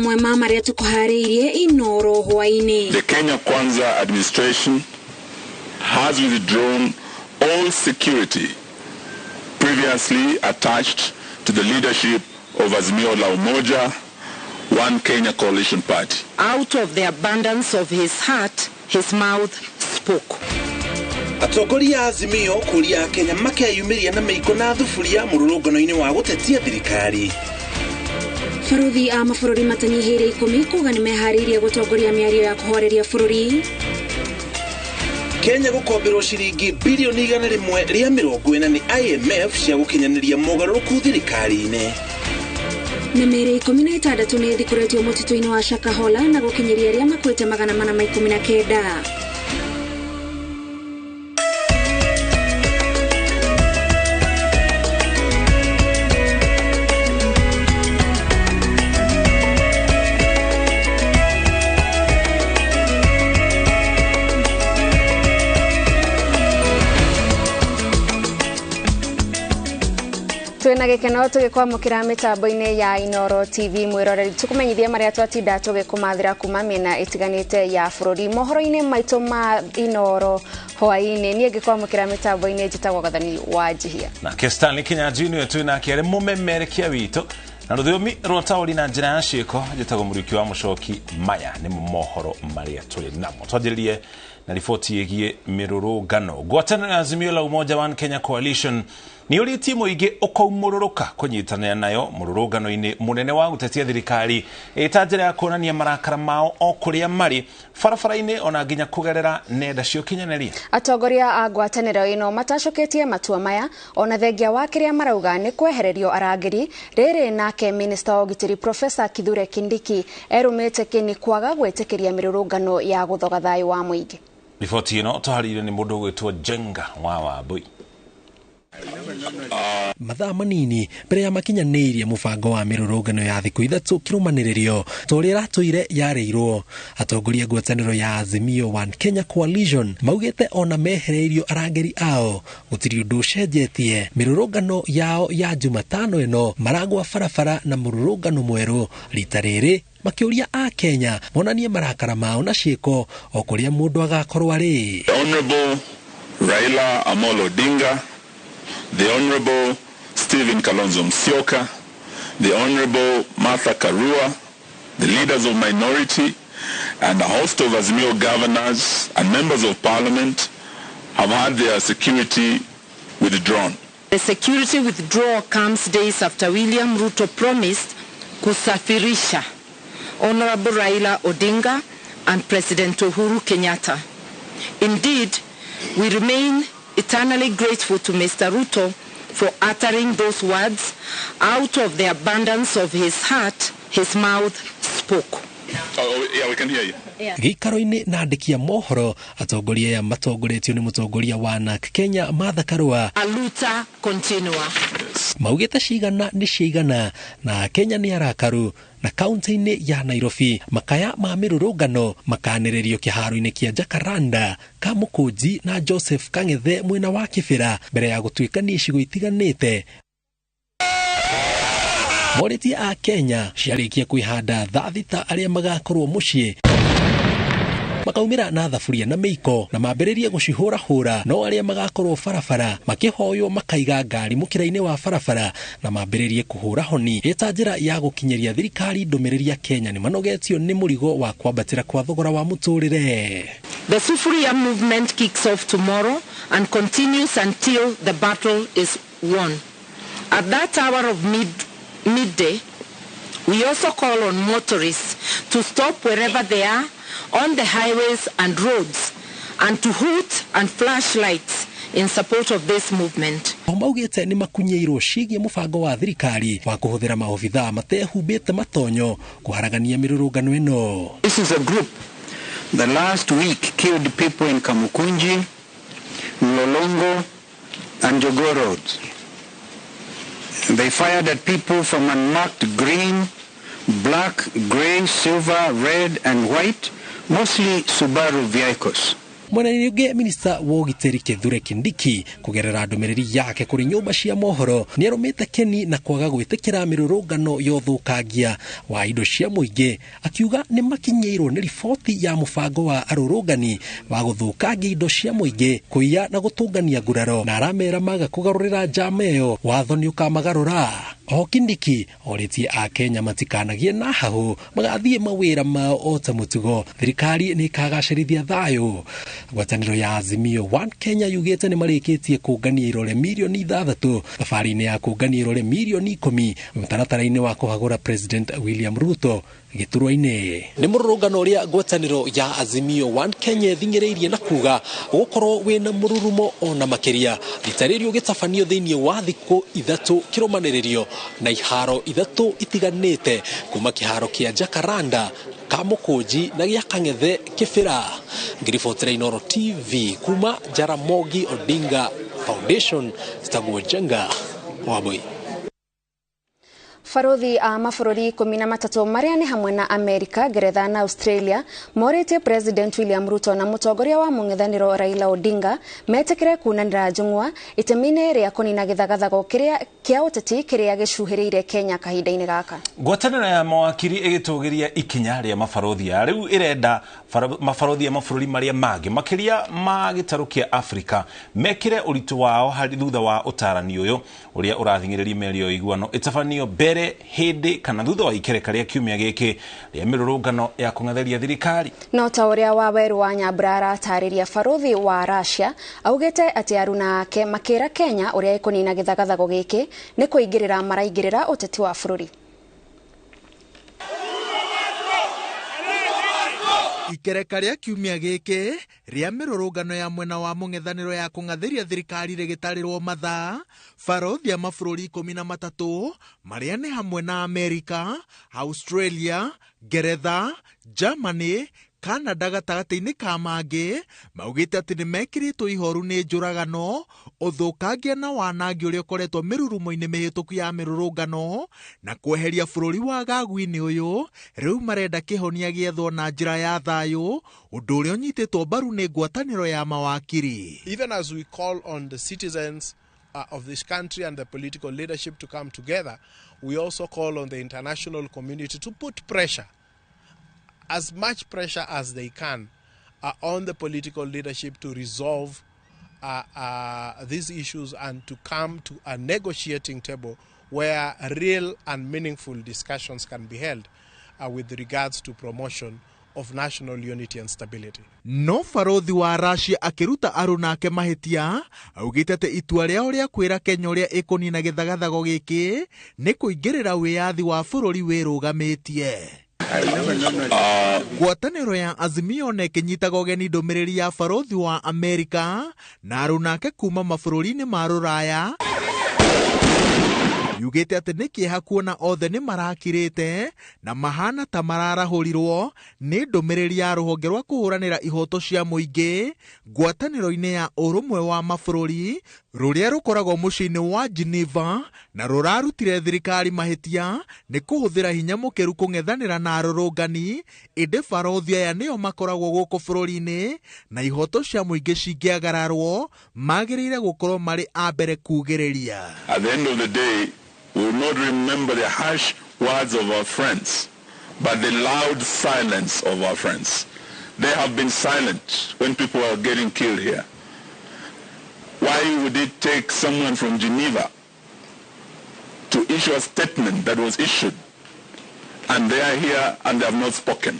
Mamwe ma marĩa tũkũharĩirie Inoro hwaĩ-inĩ. The Kenya Kwanza administration has withdrawn all security previously attached to the leadership of Azimio la Umoja One Kenya Coalition Party. Out of the abundance of his heart, his mouth spoke. Atongoria a Azimio kũria Kenya makeyumĩria na mĩiko na thuburia mũrũrũngano-inĩ wa gũtetia thirikari. Baruthi a mabũrũri matanyihĩire 10 kuga nĩmeharĩirie gũtongoria mĩario ya kũhoreria bũrũri. Kenya gũkomberwo ciringi bilioni 140 nĩ IMF cia gũkinyanĩria mogarũrũku thirikari-inĩ. Na mĩĩrĩ 16 nĩ ĩthikũrĩtio mũtitũ-inĩ wa Shakahola na gũkinyĩria arĩa makuĩte 419. Twina gikeno tugikwamukira mitambo-ini ya Inoro TV mwiroreri tukumenyithia maria twatinda tugikumathira kuma miena itiganite ya bururi mohoro-ini maitu ma Inoro hwaini nie ngikwamukira mitambo-ini njitagwo Gathani wa Njihia nake Stanley Kinyanjui niwe twinake ari mumemerekia witu na ruthiomi rwa taũri na njĩra ya ciĩko njĩtagwo Mũriũki wa Mũcoki. Maya nĩmo mohoro marĩa tũrĩ namo. Twanjĩrĩrie na riboti ĩgiĩ mĩrũrũngano. Ngwatanĩro ya Azimio la Umoja One Kenya Coalition nĩ ũrĩtie mũingĩ ũkaumũrũrũka kũnyitanĩra nayo mũrũrũngano-inĩ mũnene wa gũtetia thirikari ĩta njĩra ya kuonania marakara mao o kũrĩa marĩ barabara-inĩ ona nginya kũgerera nenda cia ũkinyanĩria. Atongoria a ngwatanĩro ĩno matacũkĩtie matua maya ona thengia wa kĩrĩa marauga nĩ kwehererio arangĩri. Rĩrĩ nake minista wa ũgitĩri Professor Kithure Kindiki erũmĩte kĩni kwaga gwĩtĩkĩria mĩrũrũngano ya gũthoga thayũ wa mũingĩ. Riboti ĩno tũharĩirio nĩ mũndũ ũgwĩtwo Jenga wa Wambui. Mathaa manini mbere ya makinyanĩirie mũbango wa mĩrũrũngano ya thikũ ithatũ kĩrũmanĩrĩrio ta ũrĩa ĩratũire yarĩirwo. Atongoria ngwatanĩro ya Azimio One Kenya Coalition maugĩte ona mehereirio arangĩri ao gũtirĩ ũndũ ũcenjetie. Mĩrũrũngano yao ya Jumatano ĩno maragwa barabara na mũrũrũngano mwerũ rita rĩrĩ makĩũria a Kenya monanie marakara mao na ciĩko o kũrĩa mũndũ agakorwo arĩ. The Honorable Raila Amolo Odinga, the Honorable Stephen Kalonzo Musyoka, the Honorable Martha Karua, the leaders of minority, and a host of Azimio governors and members of parliament have had their security withdrawn. The security withdrawal comes days after William Ruto promised kusafirisha Honorable Raila Odinga and President Uhuru Kenyatta. Indeed, we remain eternally grateful to Mr. Ruto for uttering those words. Out of the abundance of his heart, his mouth spoke. Oh, yeah, we can hear you. Gĩikaro-inĩ na andĩki a mohoro atongoria aya matongoretio nĩ mũtongoria wa NARC Kenya Martha Karua Aluta continua. Maugĩte cigana nĩ ciigana na Kenya nĩ arakaru na kaunti-inĩ ya Nairobi makaya ma mĩrũrũngano makanĩrĩrio kĩharo-inĩ kĩa Jacaranda Kamũkũnji na Joseph Kang'ethe mwena wa Kĩbĩra mbere ya gũtuĩkania icigo itiganĩte. Morĩtie a Kenya ciarĩkia kwĩhanda thaa thita arĩa magakorwo mũciĩ makaumĩra na thaburia na mĩiko na mambĩrĩrie gũcihũrahũra, no arĩa magakorwo barabara makĩhoywo makaiga ngari mũkĩra-inĩ wa barabara na mambĩrĩrie kũhũra honi ĩta njĩra ya gũkinyĩria thirikari ndũmĩrĩri ya Kenya nĩ manogetio nĩ mũrigo wa kwambatĩra kwa thogora wa mũtũrĩre. The Sufuria movement kicks off tomorrow and continues until the battle is won. At that hour of midday, we also call on motorists to stop wherever they are on the highways and roads and to hoot and flash lights in support of this movement. Maugĩte nĩ makunyĩirwo ciĩgiĩ mũbango wa thirikari wa kũhũthĩra maobithaa matehumbĩte matonyo kũharagania mĩrũrũngano ĩno. This is a group that last week killed people in Kamukunji, Mlolongo and Jogoo roads. They fired at people from unmarked green, black, grey, silver, red and white, mostly Subaru vehicles. Mwena-inĩ ũngĩ, minista wa ũgitĩri Kithure Kindiki kũgerera ndũmĩrĩri yake kũrĩ nyũmba cia mohoro nĩarũmĩte Keni na kwaga gwĩtĩkĩra mĩrũrũngano ya ũthũkangia wa indo cia mũingĩ, akiuga nĩ makinyĩirwo nĩ riboti ya mũbango wa arũrũngani wa gũthũkangia indo cia mũingĩ, kũiya na gũtũngania nguraro, na aramera maga kũgarũrĩra njama ĩyo watho nĩ ũkamagarũra. Oho Kindiki orĩtie Akenya matikanagie na hahũ magathiĩ mawĩra mao o ta mũtugo, thirikari nĩ ĩkagacĩrithia thayũ. Ngwatanĩro ya Azimio One Kenya yugĩte nĩ marĩkĩtie kũngania irore mirioni 6 thabarĩ-inĩ ya kũngania irore mirioni 10 mũtaratara-inĩ wa kũhagũra President William Ruto gĩturwa-inĩ. Nĩ mũrũrũngano ũrĩa ngwatanĩro ya Azimio One Kenya ĩthing'ĩrĩirie na kuga gũkorwo wĩna mũrurumo ona makĩria rita rĩrĩ ũgĩtabanio thĩinĩ wa thikũ 3 kĩrũmanĩrĩrio na iharo 3 itiganĩte kuma kĩharo kĩa Jacaranda, Kamũkũnji na gĩa Kang'ethe Kĩbĩra. Ngiribotera Inooro TV kuma Jaramogi Odinga Foundation, citagwo Njenga Wambui. Barothi a mabũrũri 13 marĩa nĩ hamwe na Amerika, Ngeretha na Australia morĩtie President William Ruto na mũtongoria wa mũng'ethanĩro Raila Odinga metĩkĩre kunanĩra njũng'wa itemi-inĩ rĩa kũnina gĩthagathago kĩrĩa kĩa ũteti kĩrĩa gĩcuhĩrĩire Kenya kahinda-inĩ gaka. Ngwatanĩro ya mawakiri ĩgĩtũgĩria ikinya rĩa mabarothi ya rĩu ĩrenda mabarothi ya mabũrũri marĩa mangĩ makĩria ma gĩtarũ kĩa Afrika mekĩre ũritũ wao harĩ thutha wa ũtarani ũyũ ũrĩa ũrathing'ĩrĩria mĩario ya ũiguano ĩtabanio mbere hĩndĩ kana thutha wa ikereka rĩa kiumia gĩkĩ rĩa mĩrũrũngano ya kũng'etheria thirikari. No ta ũrĩa Waweru wa Nyambura aratarĩria, barothi wa Russia augĩte atĩ aruna ake makĩra Kenya ũrĩa ĩkũnina gĩthagathago gĩkĩ nĩ kũingĩrĩra maraingĩrĩra ũteti wa bũrũri. Ikereka rĩa kiumia gĩkĩ rĩa mĩrũrũngano ya mwena wa mũng'ethanĩro ya kũng'athĩria thirikari rĩgĩtarĩrwo mathaa, barothi a mabũrũri 13 marĩa nĩ hamwe na Amerika, Australia, Ngeretha, Germany, Canada gatagatĩ-inĩ ka mangĩ maugĩte atĩ nĩ mekĩrĩtwo ihoru nĩ njũragano, ũthũkangia na wanangi ũrĩa ũkoretwo mĩrurumo-inĩ mĩhĩtũku ya mĩrũrũngano na kweheria bũrũri wa gagu-inĩ ũyũ. Rĩu marenda kĩhonia gĩethwo na njĩra ya thayũ, ũndũ ũrĩa ũnyitĩtwo mbaru nĩ ngwatanĩro ya mawakiri. Even as we call on the citizens of this country and the political leadership to come together, we also call on the international community to put pressure, as much pressure as they can, on the political leadership to resolve these issues and to come to a negotiating table where real and meaningful discussions can be held with regards to promotion of national unity and stability. No barothi wa Russia akĩruta aruna ake mahĩtia augĩte atĩ itua rĩao rĩa kwĩra Kenya ũrĩa ĩkũnina gĩthagathago gĩkĩ nĩ kũingĩrĩra wĩyathi wa bũrũri wĩrũgamĩtie. Ngwatanĩro ya Azimio na ĩkĩnyitaga ũgeni ndũmĩrĩri ya barothi wa Amerika na aruna ake kuma mabũrũri-inĩ ma rũraya yugĩte atĩ nĩ kĩeha kuona othe nĩ marakirĩte na mahana ta mararahũrirwo nĩ ndũmĩrĩri ya rũhonge rwa kũhũranĩra ihoto cia mũingĩ ngwatanĩro-inĩ ya ũrũmwe wa mabũrũri rũrĩa rũkoragwo mũciĩ-inĩ wa Geneva na rũrarutire thirikari mahĩtia nĩ kũhũthĩra hinya mũkĩru kũng'ethanĩra na arũrũngani, ĩndĩ barothi aya nĩo makoragwo gũkũ bũrũri-inĩ na ihoto cia mũingĩ cingĩagararwo magĩrĩire gũkorwo marĩ a mbere kugĩrĩria. At the end of the day, we will not remember the harsh words of our friends, but the loud silence of our friends. They have been silent when people are getting killed here. Why would it take someone from Geneva to issue a statement that was issued, and they are here and they have not spoken?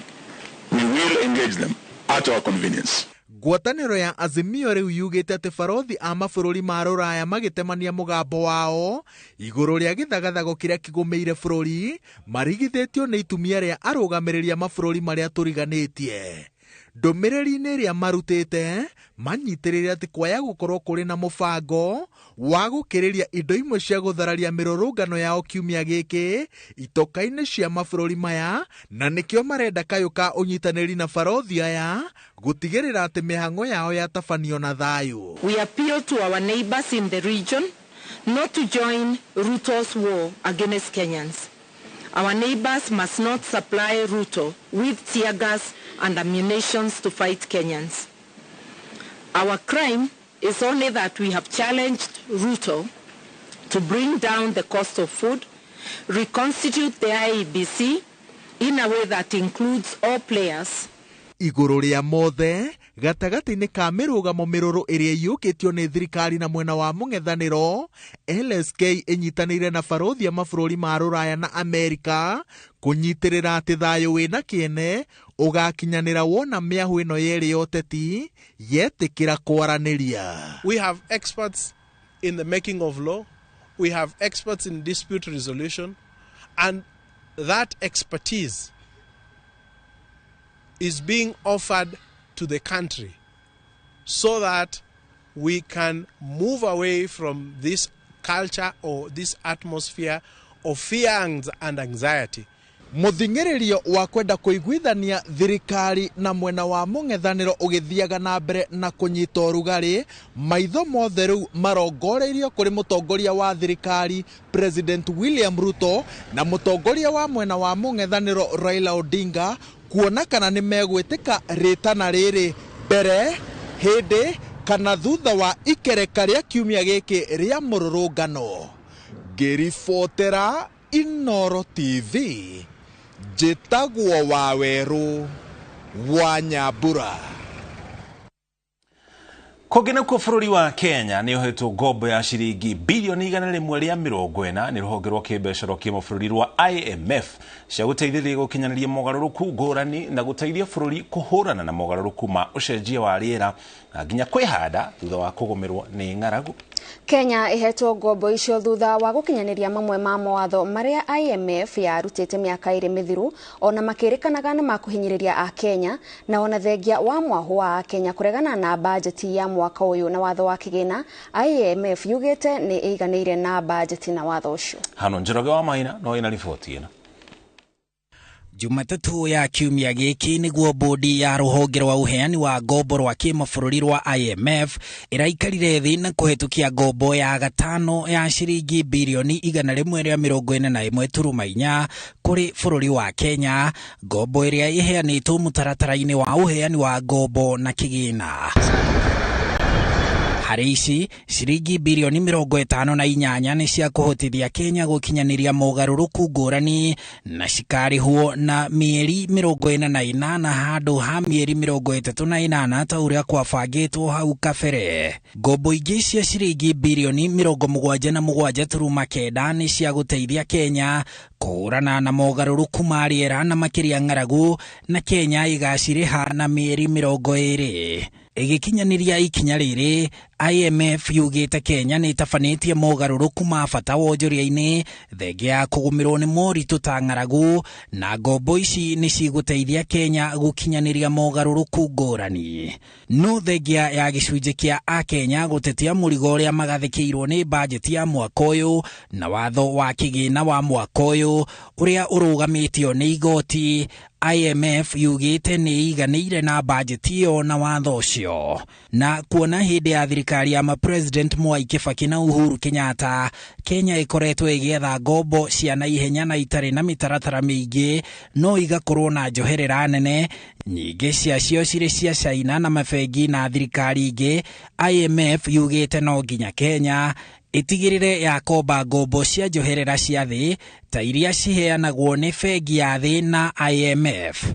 We will engage them at our convenience. Ngwatanĩro ya Azimio rĩu yugĩte atĩ barothi a mabũrũri ma rũraya magĩtemania mũgambo wao igũrũ rĩa gĩthagathago kĩrĩa kĩgũmĩire bũrũri marigithĩtio nĩ itumia rĩa arũgamĩrĩri a mabũrũri marĩa tũriganĩtie. Ndũmĩrĩri-inĩ ĩrĩa marutĩte manyitĩrĩire atĩ kwaya gũkorwo kũrĩ na mũbango wa gũkĩrĩria indo imwe cia gũthararia mĩrũrũngano yao kiumia gĩkĩ itoka-inĩ cia mabũrũri maya, na nĩkĩo marenda kayũ ka ũnyitanĩri na barothi aya gũtigĩrĩra atĩ mĩhang'o yao yatabanio na thayũ. We appeal to our neighbors in the region not to join Ruto's war against Kenyans. Our neighbors must not supply Ruto with tear gas and ammunition to fight Kenyans. Our crime is only that we have challenged Ruto to bring down the cost of food, reconstitute the IEBC in a way that includes all players. Igũrũ rĩa mothe gatagatĩ-inĩ ka mĩrũgamo mĩrũrũ ĩrĩa ĩiyũkĩtio nĩ thirikari na mwena wa mũng'ethanĩro, LSK ĩnyitanĩire na barothi a mabũrũri ma Rũraya na Amerika kũnyitĩrĩra atĩ thayũ wĩna kĩene ũgakinyanĩra wona mĩahũ ĩno yerĩ ya ũteti yetĩkĩra kwaranĩria. We have experts in the making of law, we have experts in dispute resolution, and that expertise is being offered to the country so that we can move away from this culture or this atmosphere of fear and anxiety. Mũthing'ĩrĩrio wa kwenda kũiguithania thirikari na mwena wa mũng'ethanĩro ũgĩthiaga na mbere na kũnyita ũrugarĩ, maitho mothe rĩu marongoreirio kũrĩ mũtongoria wa thirikari President William Ruto na mũtongoria wa mwena wa mũng'ethanĩro Raila Odinga kuona kana nĩ megwĩtĩka rĩtana rĩrĩ mbere, hĩndĩ kana thutha wa ikereka rĩa kiumia gĩkĩ rĩa mũrũrũngano. Ngĩribotera Inooro TV, njĩtagwo Wawerũ wa Nyambura. Kũngĩ nakuo bũrũri wa Kenya nĩ ũhetwo ngombo ya ciringi bilioni 140 nĩ rũhonge rwa kĩmbeca rwa kĩmabũrũri rwa IMF cia gũteithĩrĩria gũkinyanĩria mogarũrũku ngũrani na gũteithia bũrũri kũhũrana na mogarũrũku ma ũcenjia wa rĩera na nginya kwĩhanda thutha wa kũgũmĩrwo nĩ ng'aragu. Kenya ihetwo ngombo icio thutha wa gũkinyanĩria mamwe ma mawatho marĩa IMF yarutĩte mĩaka ĩrĩ mĩthiru ona makĩrĩkanaga nĩ makũhinyĩrĩria a Kenya na ona thengia wa mwahũ wa Kenya kũregana na bajeti ya mwaka ũyũ na watho wa kĩgĩna. IMF yugĩte nĩ ĩiganĩire na bajeti na watho ũcio. Hano Njoroge wa Maina no ina riboti ĩno. Jumatatũ ya kiumia gĩkĩ nĩguo bodi ya rũhonge rwa ũheani wa ngombo rwa kĩmabũrũri rwa IMF ĩraikarire thĩ na kũhetũkia ngombo ya gatano ya ciringi bilioni 141.4 kũrĩ bũrũri wa Kenya, ngombo ĩrĩa ĩheanĩtwo mũtaratara-inĩ wa ũheani wa ngombo na kĩgĩna. Harĩ ici ciringi bilioni 58 nĩ cia kũhotithia Kenya gũkinyanĩria mogarũrũku ngũrani na cikarĩhwo na mĩeri 48 handũ ha mĩeri 38 ta ũrĩa kwabangĩtwo hau kabere. Ngombo ingĩ cia ciringi bilioni 77.9 nĩ cia gũteithia Kenya kũhũrana na mogarũrũku ma rĩera na makĩria ng'aragu, na Kenya ĩgacirĩha na mĩeri 20. Ĩgĩkinyanĩria ikinya rĩrĩ, IMF yugĩte Kenya nĩ ĩtabanĩtie mogarũrũku ma bata wonjoria-inĩ thengia ya kũgũmĩrwo nĩ moritũ ta ng'aragu, na ngombo ici nĩ cigũteithia Kenya gũkinyanĩria mogarũrũku ngũrani. No thengia ya gĩcunjĩ kĩa akenya gũtetia mũrigo ũrĩa magathĩkĩirwo nĩ bajeti ya mwaka ũyũ na watho wa kĩgĩna wa mwaka ũyũ ũrĩa ũrũgamĩtio nĩ igoti, IMF yugĩte nĩ ĩiganĩire na bajeti ĩyo na watho ũcio. Na kuona hĩndĩ ya thirikari ya ma-president Mwai Kibaki na Uhuru Kenyatta, Kenya ĩkoretwo ĩgĩetha ngombo cia naihenya na itarĩ na mĩtaratara mĩingĩ, no igakorwo na njoherera nene nyingĩ ciacio cirĩ cia China na mabengi na thirikari ingĩ. IMF yugĩte no nginya Kenya ĩtigĩrĩre yakomba ngombo cia njoherera cia thĩ ta iria ciheanagwo nĩ bengi ya thĩ na IMF.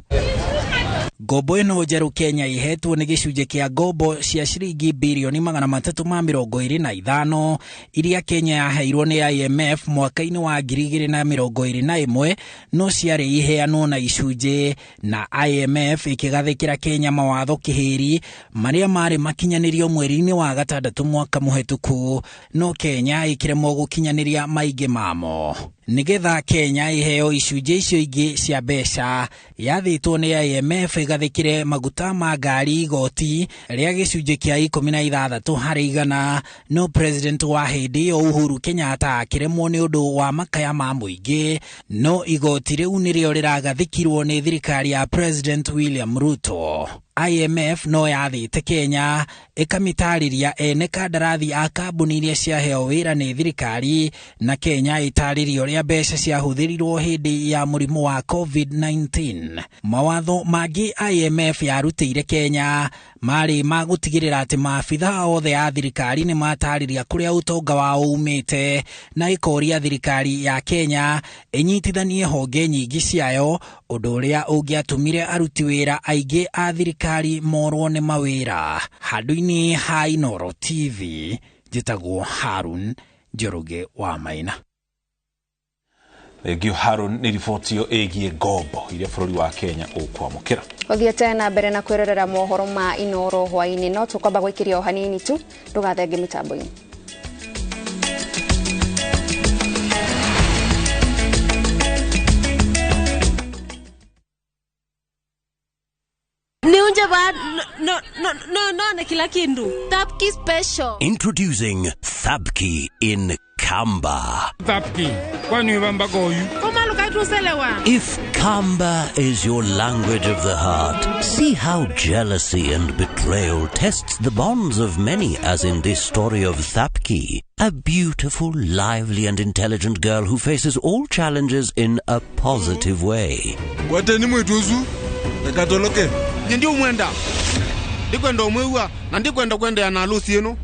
Ngombo ĩno njerũ Kenya ihetwo nĩ gĩcunjĩ kĩa ngombo cia ciringi bilioni 325 iria Kenya yaheirwo nĩ IMF mwaka-inĩ wa 2021, no ciarĩ iheanwo na icunjĩ, na IMF ĩkĩgathĩkĩra Kenya mawatho kĩhĩri marĩa marĩ makinyanĩrio mweri-inĩ wa gatandatũ mwaka mũhetũku, no Kenya ĩkĩremwo gũkinyanĩria maingĩ mamo. Nĩgetha Kenya iheo icunjĩ icio ingĩ cia mbeca, yathĩtwo nĩ IMF ĩgathĩkĩre maguta ma ngari igoti rĩa gĩcunjĩ kĩa 16 harĩ igana, no president wa hĩndĩ ĩyo Uhuru Kenyatta akĩremwo nĩ ũndũ wa makaya ma mũingĩ, no igoti rĩu nĩrĩo rĩragathĩkirwo nĩ thirikari ya President William Ruto. IMF no yathĩte Kenya ĩkamĩtarĩria ene kandarathi a kambuni iria ciaheo wĩra nĩ thirikari, na Kenya ĩtarĩrie ũrĩa mbeca ciahũthĩrirwo hĩndĩ ya mũrimũ wa COVID-19. Mawatho mangĩ IMF yarutĩire Kenya marĩ ma gũtigĩrĩra atĩ maabitha othe a thirikari nĩ matarĩria kũrĩa ũtonga wao umĩte, na ĩkoria thirikari ya Kenya ĩnyitithanie honge nyingĩ ciayo, ũndũ ũrĩa ũngĩatũmire aruti wĩra aingĩ a thirikari morwo nĩ mawĩra. Handũ-inĩ ha Inooro TV, njĩtagwo Harun Njoroge wa Maina. Thengio Harun nĩ riboti ĩyo ĩgiĩ ngombo iria bũrũri wa Kenya ũkwamũkĩra. Ũthiĩte na mbere na kwĩrorera mohoro ma Inooro hwaĩ-inĩ, no tũkwamba gwĩkĩria o hanini tu ndũgathenge mĩtambo-inĩ. No, kila kindu. Thapki special. Introducing Thapki in Kamba. Thapki. Kwani wamba goyu? If Kamba is your language of the heart, see how jealousy and betrayal tests the bonds of many, as in this story of Thapki, a beautiful, lively and intelligent girl who faces all challenges in a positive way. Ndio mwenda. Ndikwenda omwewa na ndikwenda kwenda na harusi yenu.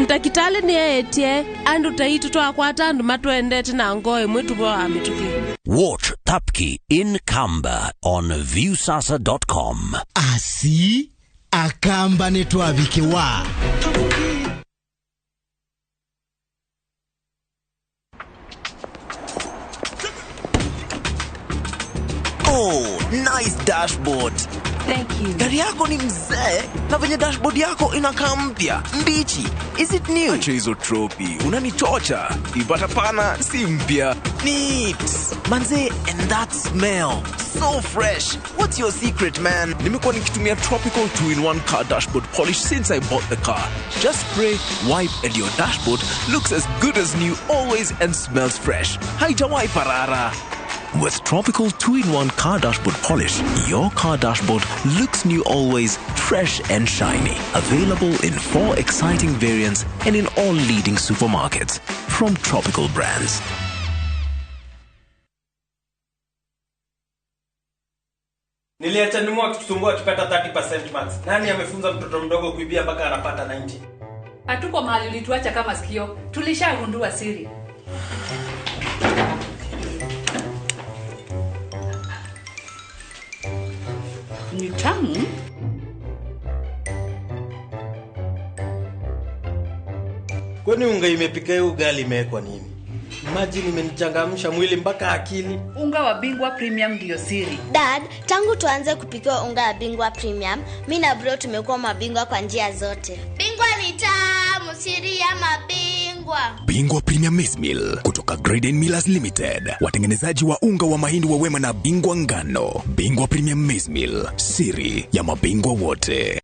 Ndakitale ni etie andu taitu twakwata andu matwendete na ngoe mwitu bo amituki. Watch Thapki in Kamba on viewsasa.com. Asi akamba netwabikewa. Oh, nice dashboard. Thank you. Gari yako ni mzee na venye dashboard yako inakaa mpya, mbichi. Is it new? Acha hizo tropi, unanichocha. Ipata pana si mpya. Neat. Manze, and that smell. So fresh. What's your secret, man? Nimekuwa nikitumia Tropical 2-in-1 car dashboard polish since I bought the car. Just spray, wipe and your dashboard looks as good as new always and smells fresh. Haijawai parara. With Tropical 2-in-1 car dashboard polish, your car dashboard looks new always, fresh and shiny. Available in 4 exciting variants and in all leading supermarkets. From Tropical Brands. Niliacha nimu akitusumbua akipata 30% marks. Nani amefunza mtoto mdogo kuibia mpaka anapata 90? Hatuko mahali ulituacha kama sikio. Tulishagundua siri. Ni tamu. Kwani unga imepika hiyo ugali imewekwa nini? Imagine imenichangamsha mwili mpaka akili. Unga wa Bingwa Premium ndio siri. Dad, tangu tuanze kupika unga wa Bingwa Premium, mimi na bro tumekuwa mabingwa kwa njia zote. Bingwa ni tamu, siri ya mabingwa. Bingwa Premium Maize Meal kutoka Graden Millers Limited, watengenezaji wa unga wa mahindi wa Wema na Bingwa Ngano. Bingwa Premium Maize Meal, siri ya mabingwa wote.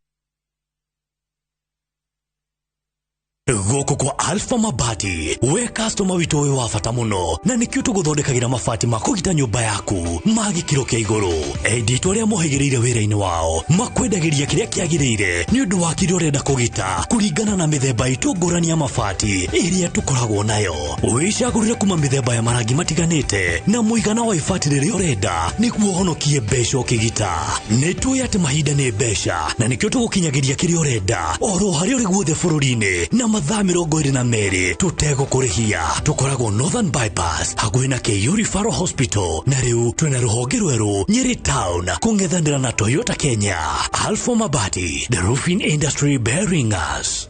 Gũkũ kwa Alpha Mabati, we customer witũ ũyũ wa bata mũno, na nĩkĩo tũgũthondekagĩra mabati ma kũgita nyũmba yaku ma gĩkĩro kĩa igũrũ. Endia itũ arĩa mohĩgĩrĩire wĩra-inĩ wao makwendagĩria kĩrĩa kĩagĩrĩire nĩ ũndũ wa kĩrĩa ũrenda kũgita kũringana na mĩthemba itũ ngũrani ya mabati ĩrĩa tũkoragwo nayo. Wĩcagũrĩre kuma mĩthemba ya marangi matiganĩte na mũigana wa ibati rĩrĩa ũrenda nĩguo ũhonokie mbeca ũkĩgita. Nĩ tũĩ atĩ mahinda nĩ mbeca na nĩkĩo tũgũkinyagĩria kĩrĩa ũrenda oro harĩa ũrĩ guothe bũrũri-inĩ na mathaa 22 tũtegũkũrĩhia. Tũkoragwo Northern Bypass hakuhĩ na KU Referral Hospital, na rĩu twĩna rũhonge rwerũ Nyeri Town kũng'ethanĩra na Toyota Kenya. Alpha Mabati, the roofing industry bearing us.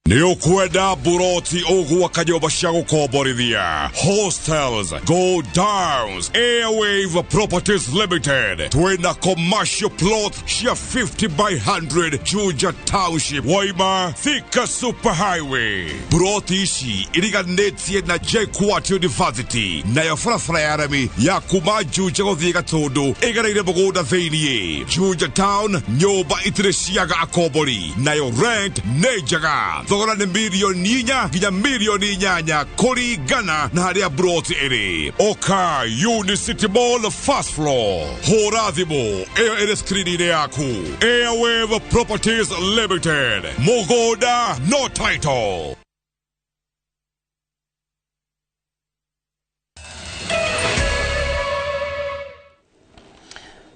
Nĩ ũkwenda buroti ũgwaka nyũmba cia gũkomborithia, hostels, go downs, Airwave Properties Limited. Twĩna commercial plot cia 50 by 100 Juja Township, Waima, Thika Super Highway. Buroti ici iriganĩtie na JKUAT University, nayo barabara ya rami ya kuma Juja gũthiĩ Gatũndũ ĩgereire mũgũnda thĩiniĩ. Juja Town, nyũmba itirĩ ciaga akombori, nayo rent nĩ njega. Thogora nĩ milioni 4 nginya milioni 8 kũringana na harĩa broti ĩrĩ. Oka Unicity Mall first floor. Hũra thimũ ĩyo ĩrĩ screen-inĩ yaku. Airwave Properties Limited. Mũgũnda no title.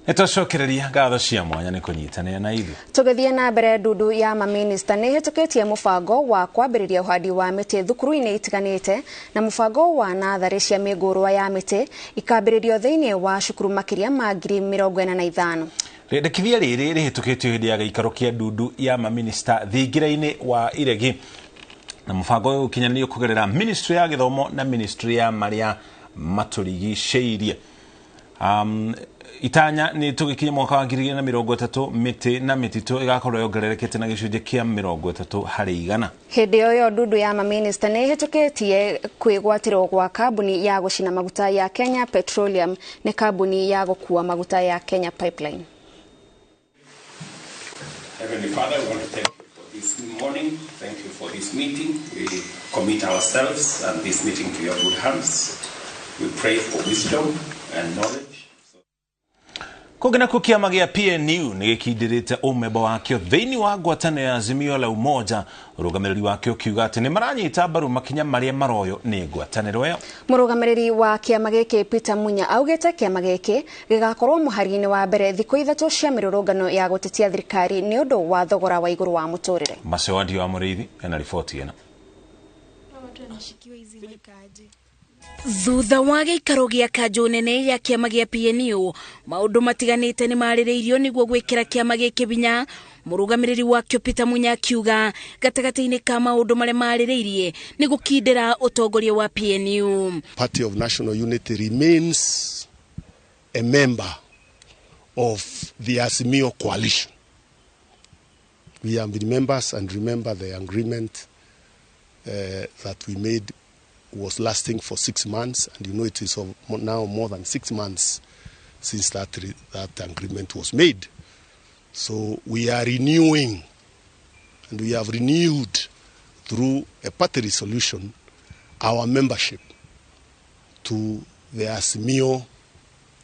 Nĩtwacokereria ngatho cia mwanya nĩ kũnyitanĩra na ithuĩ. Tũgĩthiĩ na mbere, ndundu ya maminista nĩ ĩhĩtũkĩtie mũbango wa kwambĩrĩria ũhandi wa mĩtĩ thukuru-inĩ itiganĩte na mũbango wa natharĩ cia mĩngũrwa ya mĩtĩ ikambĩrĩrio thĩinĩ wa cukuru makĩria ma 45,000. Rĩendekithia rĩrĩ rĩhĩtũkĩtio hĩndĩ ya gĩikaro kĩa ndundu ya maminista thingira-inĩ wa Iregi, na mũbango ũyũ ũkinyanĩrio kũgerera ministry ya gĩthomo na ministry ya marĩa matũrigicĩirie. Itanya nĩ tũgĩkinya mwaka wa 2030 mĩtĩ na mĩtitũ ĩgakorwo yongererekete na gĩcunjĩ kĩa 30 harĩ igana. Hĩndĩ ĩyo ndundu ya maminista nĩ ĩhĩtũkĩtie kwĩgwatĩrwo gwa kambuni ya gũcina maguta ya Kenya Petroleum nĩ kambuni ya gũkua maguta ya Kenya Pipeline. Heavenly Father, we want to thank you for this morning. Thank you for this meeting. We commit ourselves and this meeting to your good hands. We pray for wisdom and knowledge. Kũngĩ nakuo kĩama gĩa PNU nĩ gĩkindĩrĩte ũmemba wakĩo thĩinĩ wa ngwatanĩro ya Azimio la Umoja, ũrũgamĩrĩri wakĩo ũkiuga atĩ nĩ maranyita mbaru makinya marĩa maroyo nĩ ngwatanĩro ĩyo. Mũrũgamĩrĩri wa kĩama gĩkĩ Peter Munya augĩte kĩama gĩkĩ gĩgakorwo mũhari-inĩ wa mbere thikũ 3 cia mĩrũrũngano ya gũtetia thirikari nĩ ũndũ wa thogora wa igũrũ wa mũtũrĩre. Macewandio wa Mũrĩithi ena riboti ĩno. Thutha wa gĩikaro gĩa kanjũ nene ya kĩama gĩa PNU, maũndũ matiganĩte nĩ marĩrĩirio nĩguo gwĩkĩra kĩama gĩkĩ hinya. Mũrũgamĩrĩri wakĩo Peter Munya akiuga gatagatĩ-inĩ ka maũndũ marĩa marĩrĩirie nĩ gũkindĩra ũtongoria wa PNU. Party of National Unity remains a member of the Azimio coalition. We have been members, and remember the agreement that we made was lasting for 6 months, and you know it is now more than 6 months since that agreement was made. So we are renewing, and we have renewed through a party resolution our membership to the Azimio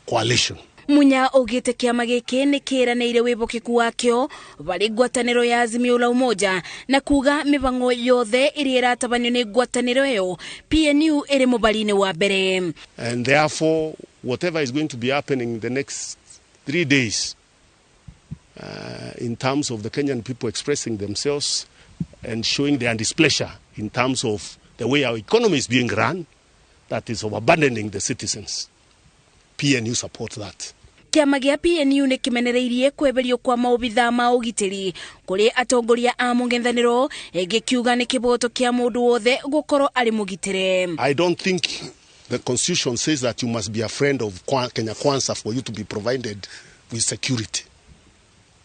coalition. Munya augĩte kĩama gĩkĩ nĩ kĩranĩire wĩhokeku wakĩo harĩ ngwatanĩro ya Azimio la Umoja na kuga mĩbango yothe ĩrĩa ĩratabanio nĩ ngwatanĩro ĩyo PNU ĩrĩ mũbari-inĩ wa mbere. And therefore whatever is going to be happening in the next 3 days in terms of the Kenyan people expressing themselves and showing their displeasure in terms of the way our economy is being run, that is of abandoning the citizens, PNU support that. Kĩama gĩa PNU nĩ kĩmenereirie kweherio kwa maobithaa ma ũgitĩri kũrĩ atongoria a mũng'ethanĩro, gĩkiuga nĩ kĩboto kĩa mũndũ wothe gũkorwo arĩ mũgitĩre. I don't think the constitution says that you must be a friend of Kenya Kwanza for you to be provided with security.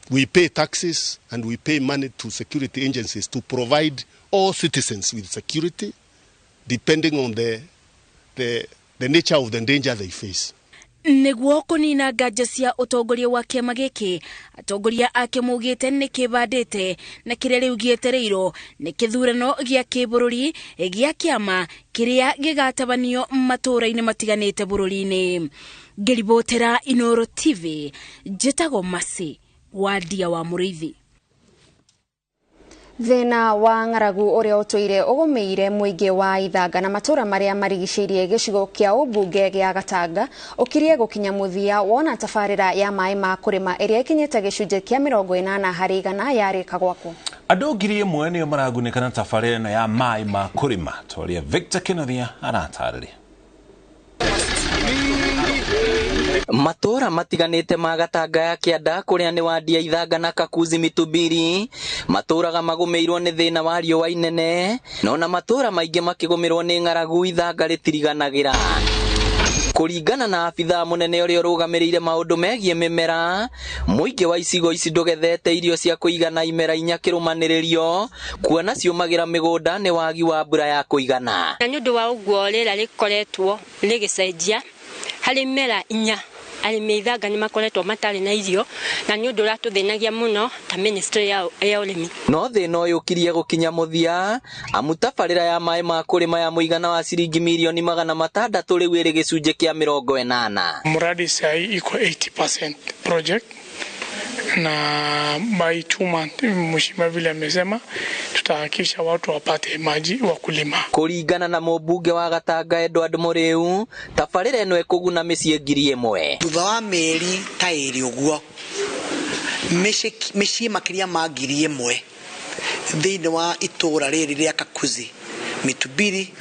We pay taxes and we pay money to security agencies to provide all citizens with security depending on the nature of the danger they face. Nĩguo kũnina nganja cia ũtongoria wa kĩama gĩkĩ, atongoria ake maugĩte nĩ kĩbandĩte na kĩrĩa rĩu gĩetereirwo nĩ kĩthurano gĩa kĩbũrũri gĩa kĩama kĩrĩa gĩgatabanio matũũra-inĩ matiganĩte bũrũri-inĩ. Ngĩribotera Inooro TV, njĩtagwo Mercy Wandia wa Mũrĩithi. Thĩna wa ng'aragu ũrĩa ũtũire ũgũmĩire mũingĩ wa Ithanga na matũũra marĩa marigicĩirie gĩcigo kĩa ũmbunge gĩa Gatanga ũkirie gũkinya mũthia wona tabarĩra ya maĩ ma kũrĩma ĩrĩa ĩkinyĩte gĩcunjĩ kĩa 80 harĩ igana yarĩka gwakwo. Andũ 1,000 nĩo maragunĩka na tabarĩra ĩno ya maĩ ma kũrĩma, ta ũrĩa Victor Kĩnuthia aratarĩria. Matũũra matiganĩte ma Gatanga ya kĩanda kũrĩa nĩ Wandia, Ithanga na Kakuzi Mitubiri matũũraga magũmĩirwo nĩ thĩna wa riũa inene, no na matũũra maingĩ makĩgũmĩrwo nĩ ng'aragu Ithanga rĩtiriganagĩra. Kũringana na abithaa mũnene ũrĩa ũrũgamĩrĩire maũndũ megiĩ mĩmera, mũingĩ wa icigo ici ndũgethete irio cia kũigana imera inya kĩrũmanĩrĩrio, kuona ciũmagĩra mĩgũnda nĩ wagi wa mbura ya kũigana. Na nĩ ũndũ wa ũguo rĩera rĩkoretwo rĩgĩcenjia harĩ mĩmera inya, arĩmi Ithanga nĩ makoretwo matarĩ na irio, na nĩ ũndũ ũratũthĩnagia mũno ta ministry ya ũrĩmi. No thĩna ũyũ ũkirie gũkinya mũthia, amu tabarĩra ya maĩ ma kũrĩma ya mũigana wa ciringi mirioni 600 rĩu ĩrĩ gĩcunjĩ kĩa 80. Mradi sahi iko 80% project, na by 2 months mheshimiwa vile amesema Tutahakikisha watu wapate maji wa kulima. Kũringana na mũmbunge wa Gatanga Edward Mũrĩu, tabarĩra ĩno ĩkũguna mĩciĩ 1000. Thutha wa mĩeri ta ĩrĩ ũguo, mĩciĩ makĩria ma 1000 thĩinĩ wa itũũra rĩrĩ rĩa Kakuzi, Mitubiri,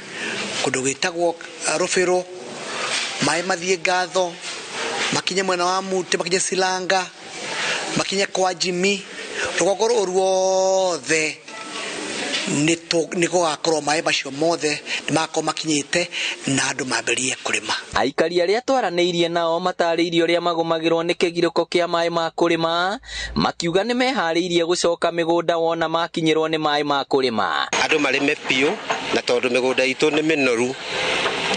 kũndũ gwĩtagwo Rũbĩrũ, maĩ mathiĩ Ngatho, makinye mwena wa Mute, makinye Silanga, makinye kwa Jimmy, rũgongo rũrũ ruothe nĩ gũgakorwo maĩ macio mothe nĩ magakorwo makinyĩte na andũ mambĩrĩrie kũrĩma. Aikari arĩa twaranĩirie nao matarĩirie ũrĩa magũmagĩrwo nĩ kĩgirĩko kĩa maĩ ma kũrĩma, makiuga nĩ meharĩirie gũcoka mĩgũnda wona makinyĩrwo nĩ maĩ ma kũrĩma. Andũ marĩme biũ, na tondũ mĩgũnda itũ nĩ mĩnoru,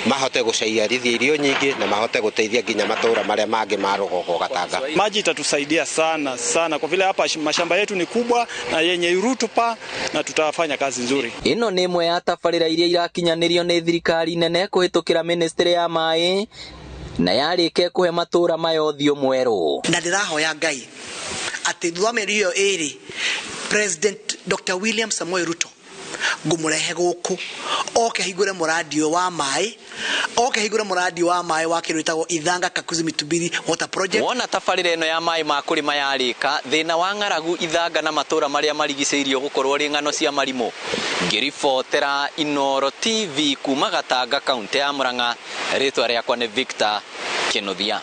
mahote gũciarithia irio nyingĩ na mahote gũteithia nginya matũra marĩa mangĩ ma rũgongo Gatanga. Maji itatusaidia sana sana kwa vile hapa mashamba yetu ni kubwa na yenye rutuba na tutafanya kazi nzuri. Ĩno nĩ ĩmwe ya tabarĩra iria irakinyanĩrio nĩ thirikari nene kũhĩtũkĩra ministry ya maĩ na yarĩke kũhe matũra maya ũthiũ mwerũ. Na ndĩrahoya Ngai atĩ thutha wa mĩeri ĩyo ĩrĩ, President Dr. William Samoei Ruto ngũmũrehe gũkũ oke hingũre mũradi ũyũ wa maĩ, oke hingũre mũradi wa maĩ wa kĩndũ gĩtagwo Ithanga Kakuzi Mitubiri Water Project. Wona tabarĩra ĩno ya maĩ ma kũrĩma yarĩka, thĩna wa ng'aragu Ithanga na matũra marĩa marigicĩirio gũkorwo rĩ ng'ano cia marimũ. Ngĩribotera Inooro TV kuma Gatanga, kaunti ya Murang'a, rĩtwa rĩakwa nĩ Victor Kĩnuthia.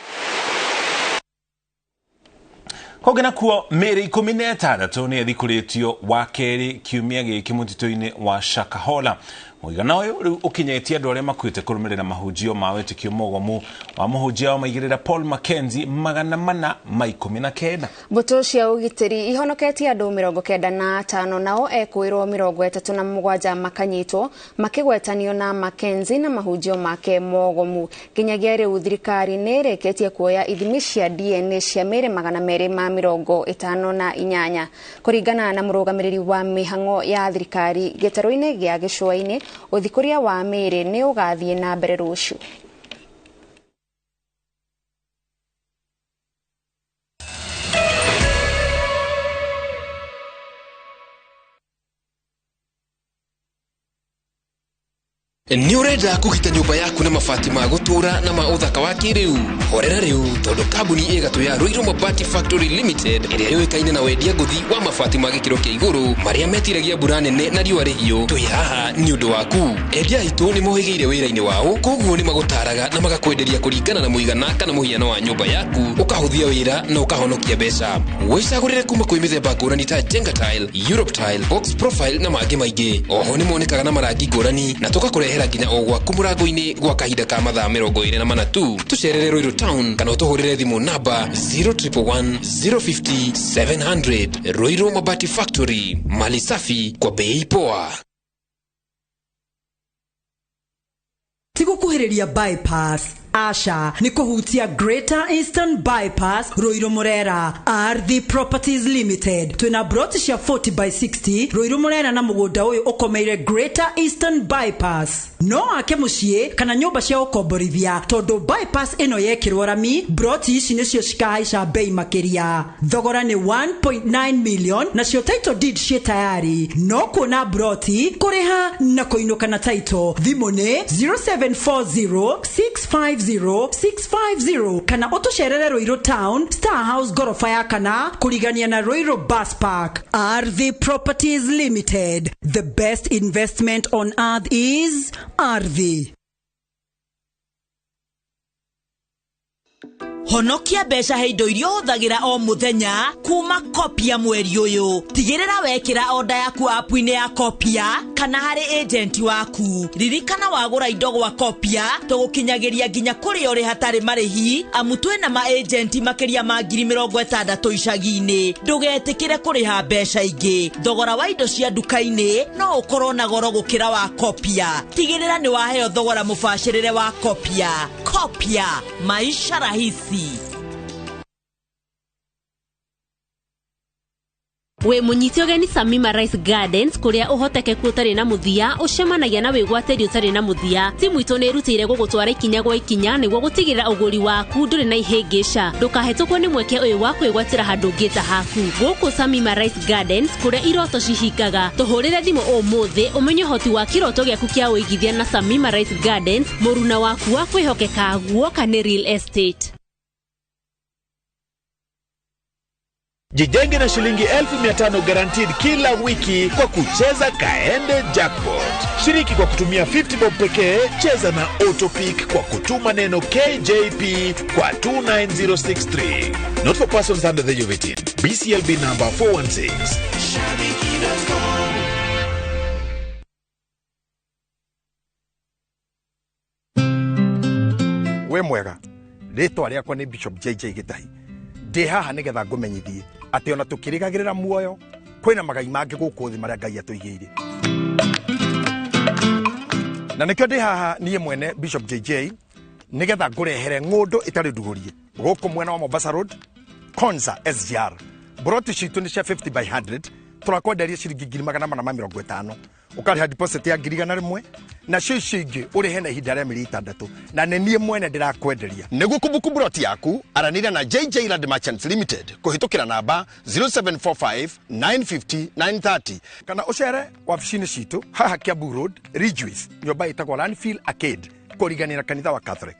Kũngĩ nakuo mĩĩrĩ 16 nĩ ĩthikũrĩtio wa kerĩ kiumia gĩkĩ mũtitũ-inĩ wa Shakahola. Mũigana ũyũ rĩu ũkinyĩtie andũ arĩa makuĩte kũrũmĩrĩra mahunjio ma wĩtĩkio mũgomu wa mũhunjia wa maigĩrĩra Paul Mackenzie 419. Mbũtũ cia ũgitĩri ihonoketie andũ 95 nao ekũĩrwo 37 makanyitwo makĩgwetanio na Mackenzie na mahunjio make mogomu. Nginyagia rĩu thirikari nĩ ĩrĩkĩtie kuoya ithimi cia DNA cia mĩĩrĩ 258 kũringana na mũrũgamĩrĩri wa mĩhang'o ya thirikari gĩtarũ-inĩ gĩa gĩcũa-inĩ. Ũthikũria wa mĩĩrĩ nĩ ũgathiĩ na mbere rũciũ. Nĩ ũrenda kũgita nyũmba yaku na mabati ma gũtũũra na ma ũthaka wa kĩrĩu? Horera rĩu tondũ kambuni ĩgatũ ya Ruiru Mabati Factory Limited ĩrĩa yũĩkaine na wendia ngũthi wa mabati ma gĩkĩro kĩa igũrũ marĩa metiragia mbura nene na riũa rĩhiũ, twĩ haha nĩ ũndũ waku. Endia aitũ nĩ mohĩgĩire wĩra-inĩ wao, koguo nĩ magũtaraga na magakwenderia kũringana na mũigana kana mũhiano wa nyũmba yaku, ũkahũthia wĩra na ũkahonokia mbeca. Wĩcagũrĩre kuma kwĩ mĩthemba ngũrani ta Jenga Tile, Europe Tile, Box Profile na mangĩ maingĩ. Oho nĩ monekaga na marangi ngũrani na tũgakũrehera nginya o gwaku mũrango-inĩ gwa kahinda ka mathaa 24 tu. Tũcerere Ruiru Town kana ũtũhũrĩre thimũ namba 0111 050 700. Ruiru Mabati Factory, mali safi kwa bei poa. Ti gũkuhĩrĩria bypass, aca nĩ kũhutia Greater Eastern Bypass Ruiru Murera. Ardhi Properties Limited twĩna broti cia 40 by 60 Ruiru Murera na mũgũnda ũyũ ũkomeire Greater Eastern Bypass. No ake mũciĩ kana nyũmba cia ũkomborithia tondũ bypass ĩno yekĩrwo rami, broti ici nĩcio cikahaica bei makĩria. Thogora nĩ 1.9 million nacio title deed ciĩ tayari. No kuona broti, kũrĩha na kũinũka na title. Thimũ nĩ 0740 650 650 kana ũtũcerere Ruiru Town, Star House gorofa ya kana kũrigania na Ruiru Bus Park. Ardhi Properties Limited, the best investment on earth is Ardhi. Honokia mbeca he indo iria ũhũthagĩra o mũthenya kuma Kopia mweri ũyũ. Tigĩrĩra wekĩra oda yaku app-inĩ ya Kopia kana harĩ agent waku. Ririkana wagũra indo gwa Kopia tũgũkinyagĩria nginya kũrĩa ũrĩ hatarĩ marĩhi, amu twĩna ma agent makĩria ma 60,000 icagi-inĩ. Ndũgetĩkĩre kũrĩha mbeca ingĩ. Thogora wa indo cia nduka-inĩ no ũkorwo na goro gũkĩra wa Kopia. Tigĩrĩra nĩ waheo thogora mũbacĩrĩre wa Kopia. Kopia, maisha rahisi. Wĩ mũnyite ũgeni Samima Rice Gardens kũrĩa ũhotekeku ũtarĩ na mũthia ũcemanagia na wĩgwatĩri ũtarĩ na mũthia. Timu itũ nĩ ĩrutĩire gũgũtwara ikinya gwa ikinya nĩguo gũtigĩrĩra ũgũri waku ndũrĩ na ihĩngĩca. Ndũkahetũkwo nĩ mweke ũyũ wa kwĩgwatĩra handũ ũngĩ ta haku. Gũkũ Samima Rice Gardens kũrĩa iroto cihingaga. Tũhũrĩre thimũ ũmũthĩ ũmenye ũhoti wa kĩroto gĩaku kĩa ũigithia na Samima Rice Gardens, mũruna waku wa kwĩhokeka guoka nĩ real estate. Jijenge na shilingi 1500 guaranteed kila wiki kwa kucheza Kaende Jackpot. Shiriki kwa kutumia 50 bob pekee, cheza na Autopick kwa kutuma neno KJP kwa 29063. Not for persons under the age of 18. BCLB number 416. We mwega, rĩtwa rĩakwa nĩ Bishop JJ Gĩtahi. Ndĩ haha nĩgetha ngũmenyithie atĩ ona tũkĩrĩgagĩrĩra muoyo kwĩna magai mangĩ gũkũ thĩ marĩa Ngai atũigĩire. Na nĩkĩo ndĩ haha niĩ mwene Bishop JJ nĩgetha ngũrehere ng'ũndũ ĩtarĩ ndugũrie gũkũ mwena wa Mombasa Road, Konza SGR. Broti citũ nĩ cia 50 by 100, tũrakwenderia ciringi 450,000. Ũkarĩha deposit ya 100,000 nacio icio ingĩ ũrĩhe na ihinda rĩa mĩeri 6, na nĩ niĩ mwene ndĩrakwenderia. Nĩguo kumbuku broti yaku aranĩria na JJ Land Merchants Limited kũhĩtũkĩra namba 0745 950 930 kana ũcere wabici-inĩ citũ haha Kiambu Road, Ridgeways, nyũmba ĩtagwo Landfill Arcade kũrigania na kanitha wa Catholic.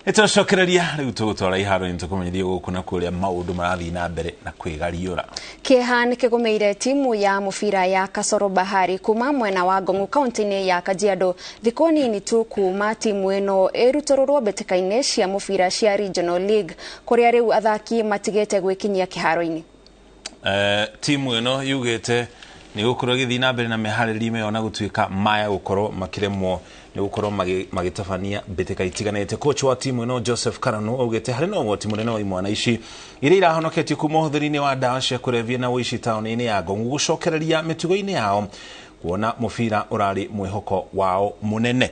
Ĩtũcokereria rĩu tũgũtwara iharo-inĩ tũkũmenyithie gũkũ na kũrĩa maũndũ marathiĩ na mbere na kwĩgariũra. Kĩeha nĩkĩgũmĩire timu ya mũbira ya Kasoro Bahari kuma mwena wa Ngong'u kaunti-inĩ ya Kajiado thikũ nini tu kuma timu ĩno ĩrutũrũrwo mbĩtĩka-inĩ cia mũbira cia Regional League kũrĩa rĩu athaki matigĩte gwĩkinyia kĩharo-inĩ. Timu ĩno yugĩte nĩ gũkorwo ĩgĩthiĩ na mbere na meharĩrĩria meo na gũtuĩka maya gũkorwo makĩremwo nĩ gũkorwo magĩtabania mbĩtĩka itiganĩte. Coach wa timu ĩno Joseph Karanu augĩte harĩ na ũgwati mũnene wa imwana ici iria irahonoketio kuma ũhũthĩri-inĩ wa ndawa cia kũrebia na ũici taũni-inĩ ya Ngong'u gũcokereria mĩtugo-inĩ yao kuona mũbira ũrarĩ mwĩhoko wao mũnene.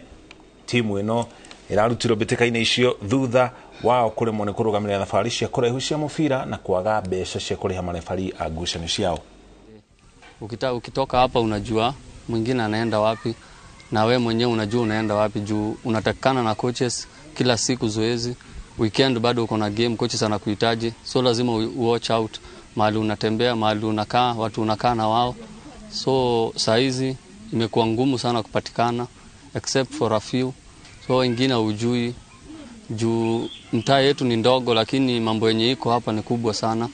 Timu ĩno ĩrarutirwo mbĩtĩka-inĩ icio thutha wao kũremwo nĩ kũrũgamĩrĩra thabarĩ cia kũraihu cia mũbira na kwaga mbeca cia kũrĩha marebari a ngucanio ciao. Ukitoka hapa unajua mwingine anaenda wapi na we mwenyewe unajua unaenda wapi juu unatakikana na coaches kila siku zoezi, weekend bado uko na game, coaches anakuhitaji, so lazima watch out mahali unatembea, mahali unakaa, watu unakaa na wao. So saa hizi imekuwa ngumu sana kupatikana except for a few, so wengine hujui juu mtaa yetu ni ndogo, lakini mambo yenye iko hapa ni kubwa sana.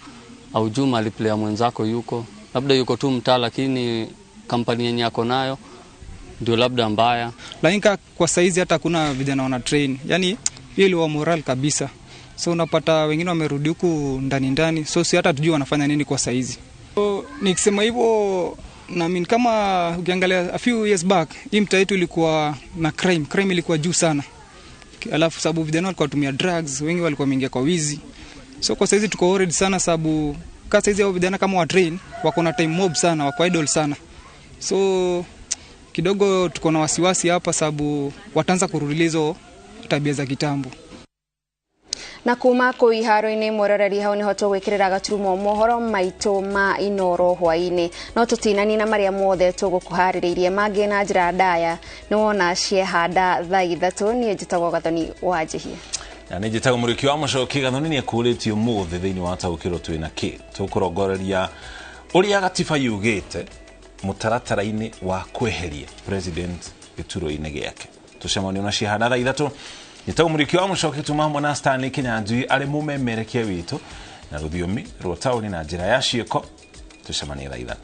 Haujui mahali player mwenzako yuko, labda yuko tu mtaa lakini kampani yenye yako nayo ndio labda mbaya. Lakini kwa saizi hata kuna vijana wana train, yani hiyo iliwa moral kabisa. So unapata wengine wamerudi huku ndani ndani, so si hata tujui wanafanya nini kwa saizi. So nikisema hivyo, na mimi kama ukiangalia a few years back, hii mtaa yetu ilikuwa na crime ilikuwa juu sana. Alafu sababu vijana walikuwa watumia drugs, wengi walikuwa wameingia kwa wizi. So kwa saizi tuko worried sana sababu kwa saizi hao vijana kama wa train wako na time mob sana, wako idle sana. So kidogo tuko na wasiwasi hapa sababu wataanza kurudilia tabia za kitambo. Na kuma kũu iharo-inĩ mwĩroreri hau nĩho tũgwĩkĩrĩra gaturumo mohoro maitũ ma Inoro hwaĩ-inĩ. No tũtinanina marĩa mothe tũgũkũharĩrĩirie mangĩ na njĩra ndaya nĩwona ciehanda thaa 3. Niĩ njĩtagwo Gathoni wa Njihia. Na nĩ njĩtagwo Mũrĩki wa Mũcoki. Gathoni nĩ ekũrĩtio ũmũthĩ thĩinĩ wa taũkĩrwo twĩna kĩ tũkũrongoreria ũrĩa gatiba yugĩte mũtaratara-inĩ wa kweheria president gĩturwa-inĩ gĩake. Tũcemanio na ciehanda thaa 3. Njĩtagwo Mũrĩki wa Mũcoki tuma hamwe na Stanley Kinyanjui arĩ mũmemerekia witũ na rũthiomi rwa taũni na njĩra ya ciĩko. Tũcemanie thaa 3.